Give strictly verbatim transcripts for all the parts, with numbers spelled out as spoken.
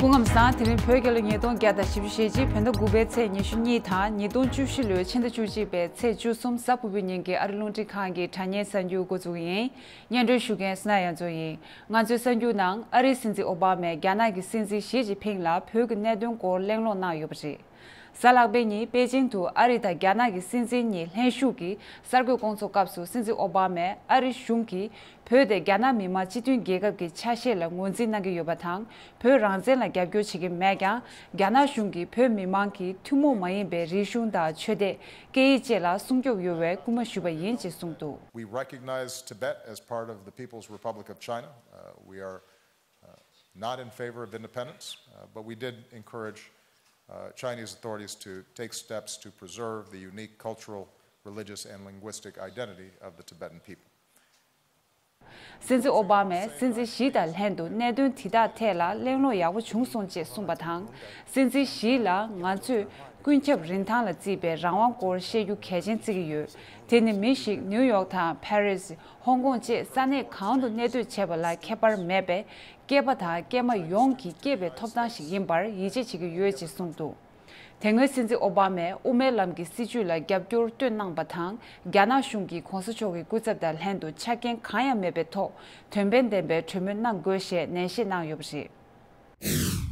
སྐུ་ཁམས་བཟང་། དེ་རིང་བོད་རྒྱལ་ལོ་ཉིས་སྟོང་བརྒྱ་དང་བཞི་བཅུ་ཞེ་གཅིག་བོད་ཟླ་དགུ་པའི་ཚེས་ཉི་ཤུ་གཉིས་དང་ཉིས་སྟོང་བཅུ་བཞི་ལོའི་ཕྱི་ཟླ་བཅུ་གཅིག་པའི་ཚེས་བཅུ་གསུམ་གཟའ་ཕུར་བུའི་ཉིན་གྱི་ཨ་རི་རླུང་འཕྲིན་ཁང་གི་དྲ་བརྙན་གསར་འགྱུར་འགོ་འཛུགས་ཡིན། སྙན་སྒྲོན་ཞུ་མཁན་སུ་ན་ཡ་མཚོ་ཡིན། ང་ཚོའི་གསར་འགྱུར་ནང་ཨ་རིའི་སྲིད་འཛིན་ཨོ་བྷ་མས་རྒྱ་ནག་གི་སྲིད་འཛིན་ཞི་ཅིན་ཕིང་ལ་བོད་ཀྱི་གནད་དོན་སྐོར་གླེང་སློང་གནང་ཡོད་པ་རེད། གཟའ་ལྷག་པའི་ཉིན་པེ་ཅིང་དུ་ཨ་རི་དང་རྒྱ་ནག་གི་སྲིད་འཛིན་གཉིས་ལྷན་ཞུགས་ཀྱིས་གསར་འགོད་སྐོང་ཚོགས་སྐབས་སུ་སྲིད་འཛིན་ཨོ་བྷ་མས་ཨ་རི་གཞུང་གིས་བོད་དེ་རྒྱ་ནག་མི་དམངས་སྤྱི་མཐུན་རྒྱལ་ཁབ་ཀྱི་ཆ་ཤས་ལ་ངོས་འཛིན་གནང་གི་ཡོད་པ་དང་། བོད་རང་བཙན་ལ་རྒྱབ་སྐྱོར་བྱེད་ཀྱི་མེད་ཀྱང་། རྒྱ་ནག་གཞུང་གིས་བོད་མི་མང་གི་ཐུན་མོང་མ་ཡིན་པའི་རིག་གཞུང་དང་ཆོས་དད། སྐད་ཡིག་བཅས་ལ་སྲུང་སྐྱོབ་ཡོད་པའི་སྐུལ་མ་ཞུས་པ་ཡིན་ཅེས་གསུངས་འདུག། We recognize Tibet as part of the People's Republic of China. Uh, we are uh, not in favor of independence, uh, but we did encourage uh, Chinese authorities to take steps to preserve the unique cultural, religious, and linguistic identity of the Tibetan people. སྲིད་འཛིན་ཨོ་བྷ་མས་སྲིད་འཛིན་ཞི་དང་ལྷན་དུ་གནད་དོན་དེ་དག་ཐད་ལ་གླེང་སློང་ཡག་པོ་བྱུང་སོང་ཅེས་གསུངས་པ་དང་། སྲིད་འཛིན་ཞི་ལ་ང་ཚོས་ཀུན་ཁྱབ་རིན་ཐང་ལ་བརྩིས་པའི་རང་དབང་སྐོར་བཤད་རྒྱུ་གལ་ཆེན་བརྩི་གི་ཡོད། དེ་ནི་མི་ཞིག་ནིའུ་ཡོག་དང་ཕ་རི་སི། ཧོང་ཀོང་བཅས་ས་གནས་གང་དུ་གནས་སྡོད་བྱས་པ་ལ་ཁྱད་པར་མེད་པས། སྐྱེས་པ་དང་སྐྱེས་མ་ཡོངས་ཀྱིས་སྐྱེས་པའི་ཐོབ་ཐང་ཞིག་ཡིན་པར་ཡིད་ཆེས་བྱེད་ཀྱི་ཡོད་ཅེས་གསུངས་འདུག། དེ་སྔོན་སྲིད་འཛིན་ཨོ་བྷ་མས་དབུ་མའི་ལམ་གྱི་སྲིད་བྱུས་ལ་རྒྱབ་སྐྱོར་བཏོན་གནང་པ་དང་། རྒྱ་ནག་གཞུང་གིས་༸གོང་ས་མཆོག་གི་སྐུ་ཚབ་དང་ལྷན་དུ་ཆ་རྐྱེན་གང་ཡང་མེད་པའི་ཐོག་དོན་ཕན་ལྡན་པའི་གྲོས་མོལ་གནང་དགོས་ཞེས་ནན་བཤད་གནང་ཡོད་པ་རེད།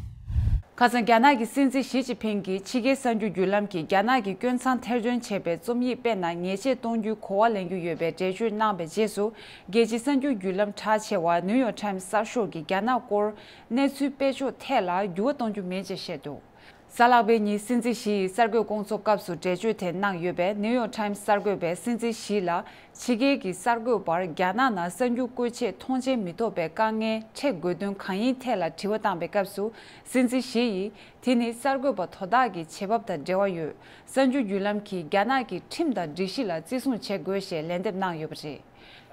ཁ་སང་རྒྱ་ནག་གི་སྲིད་འཛིན་ཞི་ཅིན་ཕིང་གིས་ཕྱི་རྒྱལ་གསར་འགྱུར་བརྒྱུད་ལམ་གྱིས་རྒྱ་ནག་གི་སྐྱོན་མཚང་ཐེར་འདོན་བྱས་པའི་རྩོམ་ཡིག་དཔེར་ན་ཉེས་ཆད་གཏོང་རྒྱུའི་གོ་བ་ལེན་རྒྱུ་ཡོད་པའི་འགྲེལ་བརྗོད་གནང་བའི་རྗེས་སུ། རྒྱལ་སྤྱིའི་གསར་འགྱུར་བརྒྱུད་ལམ་གྲགས་ཆེ་བ་ནིའུ་ཡོག་ཊའིམ་གསར་ཤོག་གིས་རྒྱ་ནག་སྐོར་གནས་ཚུལ་སྤེལ་ཕྱོགས་ཐད་ལ་འགྱུར་བ་གཏོང་རྒྱུ་མིན་ཅེས་བཤད་འདུག། གཟའ་ལྷག་པའི་ཉིན་སྲིད་འཛིན་ཞི་ཡིས་གསར་འགོད་སྐོང་ཚོགས་སྐབས་སུ་འགྲེལ་བརྗོད་དེ་གནང་ཡོད་པས། ནིའུ་ཡོག་ཊའིམ་གསར་འགོད་པས་སྲིད་འཛིན་ཞི་ལ་ཕྱི་རྒྱལ་གྱི་གསར་འགོད་པར་རྒྱ་ནག་ནང་གསར་འགྱུར་བཀོད་ཆེད་མཐོང་མཆན་མི་ཐོབ་པའི་དཀའ་ངལ་འཕྲད་དགོས་དོན་གང་ཡིན་ཐད་ལ་དྲི་བ་བཏང་པའི་སྐབས་སུ། སྲིད་འཛིན་ཞི་ཡིས་དེ་ནི་གསར་འགོད་པ་དོ་བདག་གི་བྱེད་བབ་དང་འབྲེལ་བ་ཡོད། གསར་འགྱུར་བརྒྱུད་ལམ་གྱིས་རྒྱ་ནག་གི་ཁྲིམས་དང་སྒྲིག་གཞི་ལ་བརྩི་སྲུང་བྱེད་དགོས་ཞེས་ལན་འདེབས་གནང་ཡོད་པ་རེད།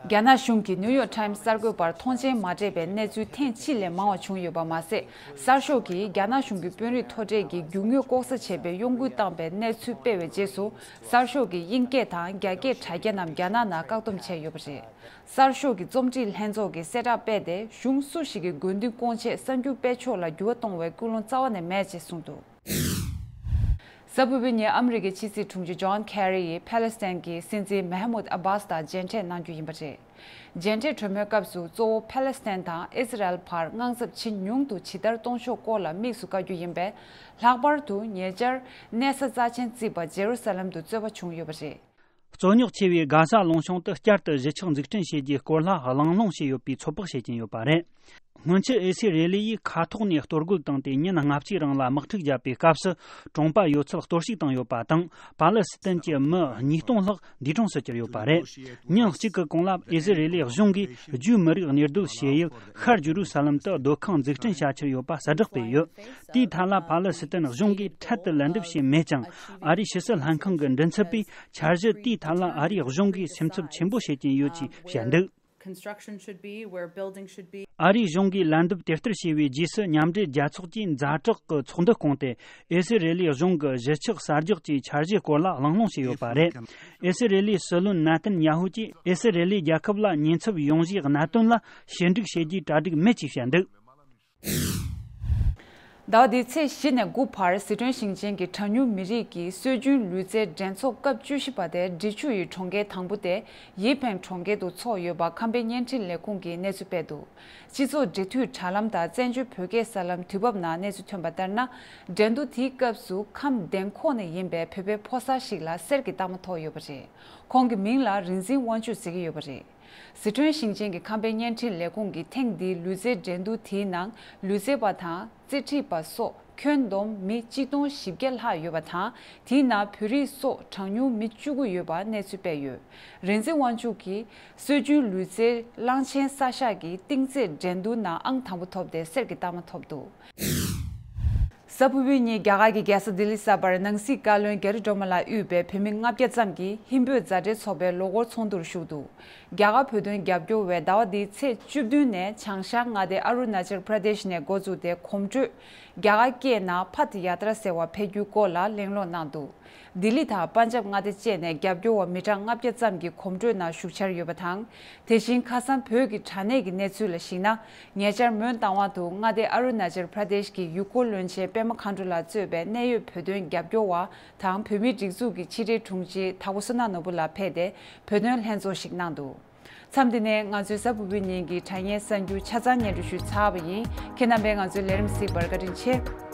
རྒྱ་ནག་གཞུང་གིས་ནིའུ་ཡོག་ཊའིམ་གསར་འགོད་པར་མཐོང་མཆན་མ་སྤྲད་པའི་གནས་ཚུལ་ཐེངས་གཅིག་ལས་མང་བ་བྱུང་ཡོད་པ་མ་ཟད། གསར་ཤོག་གིས་རྒྱ་ནག་གཞུང་གི་དཔོན་རིགས་མཐོ་གྲས་ཀྱི་རྒྱུ་དངོས་ལྐོག་ཟ་བྱས་པའི་གཡོ་འགུལ་བཏང་པའི་གནས་ཚུལ་སྤེལ་བའི་རྗེས་སུ། གསར་ཤོག་གི་དབྱིན་སྐད་དང་རྒྱ་སྐད་དྲ་རྒྱ་རྣམས་རྒྱ་ནག་ནང་བཀག་སྡོམ་བྱས་ཡོད་པ་རེད། གསར་ཤོག་གི་རྩོམ་སྒྲིག་ལྷན་ཚོགས་ཀྱིས་གསལ་བསྒྲགས་སྤེལ་ཏེ། གཞུང་སུ་ཞིག་གི་དགོས་འདུན་སྐོང་ཆེད་གསར་འགྱུར་སྤེལ་ཕྱོགས་ལ་འགྱུར་བ་གཏོང་བའི་ཀུན་སློང་རྩ་བ་ནས་མེད་ཅེས་གསུངས་འདུག། གཟའ་ཕུར་བུའི་ཉིན་ཨ་མི་རི་ཀའི་ཕྱི་སྲིད་དྲུང་ཆེ་ཇོན་ཁེ་རི་ཡིས་ཕཱ་ལེ་སི་ཐན་གྱི་སྲིད་འཛིན་མེ་ཧ་མུད་ཨ་བྷཱས་དང་མཇལ་འཕྲད་གནང་རྒྱུ་ཡིན་པ་རེད། མཇལ་འཕྲད་གྲོས་མོལ་སྐབས་སུ་གཙོ་བོ་ཕཱ་ལེ་སི་ཐན་དང་ཨི་ཟི་རལ་བར་དངངས་འཚབ་ཇེ་ཉུང་དུ་ཇི་ལྟར་གཏོང་ཕྱོགས་སྐོར་ལ་དམིགས་སུ་བཀར་རྒྱུ་ཡིན་པས། ལྷག་པར་དུ་ཉེ་ཆར་གནས་ས་རྩ་ཆེན་བརྩིས་པ་ཇེ་རུ་ས་ལམ་དུ་རྩོད་པ་བྱུང་ཡོད་པ་རེད། རྩོད་རྙོག་ཆེ་བའི་གྷ་ས་ལུང་གཤོང་དུ་བསྐྱར་དུ་གཞིས་ཆགས་འཛུགས་སྐྲུན་བྱེད་རྒྱུའི་སྐོར་ལ་གླེང་སློང་བྱས་ཡོད་པའི་ཚོད་དཔག་བྱེད་ཀྱིན་ཡོད་པ་རེད། སྔོན་ཆད་ཨི་སི་རེ་ལི་ཡིས་མཁའ་ཐོག་ནས་གཏོར་རྒོལ་བཏང་སྟེ་ཉིན་ལྔ་བཅུའི་རིང་ལ་དམག་འཁྲུག་བརྒྱབ་པའི་སྐབས་སུ། གྲོང་པ་ཡོད་ཚད་གཏོར་བཤིག་བཏང་ཡོད་པ་དང་། ཕཱ་ལེ་སི་ཐན་གྱི་མི་ཉིས་སྟོང་ལྷག་འདས་གྲོངས་སུ་གྱུར་ཡོད་པ་རེད། ཉིན་གཅིག་གི་གོང་ལ་ཨི་སི་རེ་ལིའི་གཞུང་གིས་ཇུས་མི་རིགས་གཉེར་སྡོད་བྱེད་ཡུལ་ཤར་ཇུ་རུ་ས་ལམ་དུ་སྡོད་ཁང་འཛུགས་སྐྲུན་བྱ་འཆར་ཡོད་པ་གསལ་བསྒྲགས་སྤེལ་ཡོད། དེའི་ཐད་ལ་ཕཱ་ལེ་སི་ཐན་གཞུང་གིས་འཕྲལ་དུ་ལན་འདེབས་བྱས་མེད་ཀྱང་། ཨ་རིའི་ཕྱི་སྲིད་ལྷན་ཁང་གི་མགྲིན་ཚབ་པས། འཆར་གཞི་དེའི་ཐད་ལ་ཨ་རིའི་གཞུང་གིས་སེམས་འཚབ་ཆེན་པོ་བྱེད་ཀྱིན་ཡོད་ཅེས་བཤད་འདུག། Construction should be where building should be. ཨ་རིའི་གཞུང་གིས་ལན་འདེབས་དེ་ལྟར་བྱས་པའི་རྗེས་སུ། མཉམ་འབྲེལ་རྒྱལ་ཚོགས་ཀྱིས་ཛ་དྲག་གི་ཚོགས་འདུ་བསྐོངས་ཏེ། ཨི་སི་རེ་ལིའི་གཞུང་གི་གཞིས་ཆགས་གསར་རྒྱག་གི་འཆར་གཞིའི་སྐོར་ལ་གླེང་སློང་བྱས་ཡོད་པ་རེད། ཨི་སི་རེ་ལིའི་སྲིད་བློན་ནཱ་ཐན་ཉ་ཧུ་གྱིས་ཨི་སི་རེ་ལིའི་རྒྱལ་ཁབ་ལ་ཉེན་ཚབས་ཡོང་གཞིའི་གནད་དོན་ལ་ཞི་འགྲིག་བྱེད་རྒྱུའི་གྲ་སྒྲིག་མེད་ཅེས་བཤད་འདུག། ཟླ་བ་འདིའི་ཚེས་བཞི་ནས་དགུ་བར་ཟི་ཁྲོན་ཞིང་ཆེན་གྱི་གྲངས་ཉུང་མི་རིགས་ཀྱི་སྲོལ་རྒྱུན་ལུས་རྩལ་འགྲན་ཚོགས་སྐབས་བཅུ་བཞི་པ་དེ་འབྲི་ཆུ་ཡི་གྲོང་ཁྱེར་དང་པོ་སྟེ་ཡེ་ཕེང་གྲོང་ཁྱེར་དུ་འཚོགས་ཡོད་པ་ཁམས་པའི་བརྙན་འཕྲིན་ལས་ཁུངས་ཀྱིས་གནས་ཚུལ་སྤེལ་འདུག། སྤྱི་ཚོགས་འབྲེལ་མཐུད་དྲ་ལམ་དང་བཙན་བྱོལ་བོད་སྐད་གསར་ལམ་དུས་བབ་ནང་གནས་ཚུལ་ཐོན་པ་ལྟར་ན། འགྲན་བསྡུར་དེའི་སྐབས་སུ་ཁམས་བདེ་ཁོག་ནས་ཡིན་པའི་བོད་པའི་ཕོ་གསར་ཞིག་ལ་གསེར་གྱི་རྟགས་མ་ཐོབ་ཡོད་པ་རེད། ཁོང་གི་མིང་ལ་རིག་འཛིན་དབང་ཕྱུག་ཟེར་གྱི་ཡོད་པ་རེད། ཟི་ཁྲོན་ཞིང་ཆེན་གྱི་ཁམས་པའི་བརྙན་འཕྲིན་ལས་ཁུངས་ཀྱིས་ཐེངས་འདིའི་ལུས་རྩལ་འགྲན་བསྡུར་དེའི་ནང་ལུས་རྩལ་པ་དང་རྩེད་འཁྲིད་པ་སོགས་ཁྱོན་བསྡོམས་མི་གཅིག་སྟོང་བཞི་བརྒྱ་ལྷག་ཡོད་པ་དང་། དེའི་ནང་བོད་རིགས་སོགས་གྲངས་ཉུང་མི་བཅུ་དགུ་ཡོད་པ་གནས་ཚུལ་སྤེལ་ཡོད། རིག་འཛིན་དབང་ཕྱུག་གིས་སྲོལ་རྒྱུན་ལུས་རྩལ་གླང་ཆེན་ས་ཞག་གི་གཏིང་རྩེད་འགྲན་བསྡུར་ནང་ཨང་དང་པོ་ཐོབ་སྟེ་གསེར་གྱི་རྟགས་མ་ཐོབ་འདུག། གཟའ་ཕུར་བུའི་ཉིན་རྒྱ་གར་གྱི་རྒྱལ་ས་ལྡི་ལི་གསར་པར་ནང་སྲིད་བཀའ་བློན་གྷེ་རི་སྒྲོལ་མ་ལགས་དབུས་པའི་བོད་མི་ལྔ་བརྒྱ་ཙམ་གྱིས་ཧིན་བོད་མཛའ་འབྲེལ་ཚོགས་པའི་ལོ་འཁོར་ཚོགས་འདུར་ཞུགས་འདུག། རྒྱ་གར་བོད་དོན་རྒྱབ་སྐྱོར་བས་ཟླ་བ་འདིའི་ཚེས་བཅུ་བདུན་ནས་བྱང་ཤར་མངའ་སྡེ་ཨ་རུ་ན་ཅལ་པྲ་དེཤ་ནས་འགོ་བཙུགས་ཏེ་གོམ་བགྲོད་ རྒྱ་གར་སྐད་ནང་ཕ་ཐི་ཡ་ཏྲ་ཟེར་བ་ཕེབས་རྒྱུའི་སྐོར་ལ་གླེང་སློང་གནང་འདུག་ལྡི་ལི་དང་པན་ཇབ་མངའ་སྡེ་བཅས་ནས་རྒྱབ་སྐྱོར་བ་མི་གྲངས་ལྔ་བརྒྱ་ཙམ་གྱི་གོམ་བགྲོད་ནང་ཞུགས་འཆར་ཡོད་པ་དང་། དེ་བཞིན་ཁ་སང་བོད་ཀྱི་དྲ་གནས་ཀྱི་གནས་ཚུལ་ལ་གཞིགས་ན། ཉེ་ཆར་མོན་རྟ་དབང་དུ་མངའ་སྡེ་ཨ་རུ་ན་ཅལ་པྲ་དེཤ་གི་ཡུལ་སྐོར་བློན་ཆེན་པད་མ་མཁའ་འགྲོ་ལགས་གཙོས་པའི་གནད་ཡོད་བོད་དོན་རྒྱབ་སྐྱོར་བ་དང་བོད་མིའི་སྒྲིག་འཛུགས་ཀྱི་ཕྱི་དྲིལ་དྲུང་ཆེ་དྭགས་པོ་བསོད་ནམས་ནོར་བུ་ལགས་ཕེབས་ཏེ་བོད་དོན་ལྷན་ཚོགས་ཤིག་གནང་འདུག་མཚམས་འདི་ནས་ང་ཚོའི་གཟའ་ཕུར་བུའི་ཉིན་གྱི་དྲ་བརྙན་གསར་འགྱུར་ཆ་ཚང་སྙན་སྒྲོན་ཞུས་ཚར་བ་ཡིན། ཁྱེད་རྣམ་པས་ང་ཚོའི་ལས་རིམ་གཟིགས་པར་བཀའ་དྲིན་ཆེ།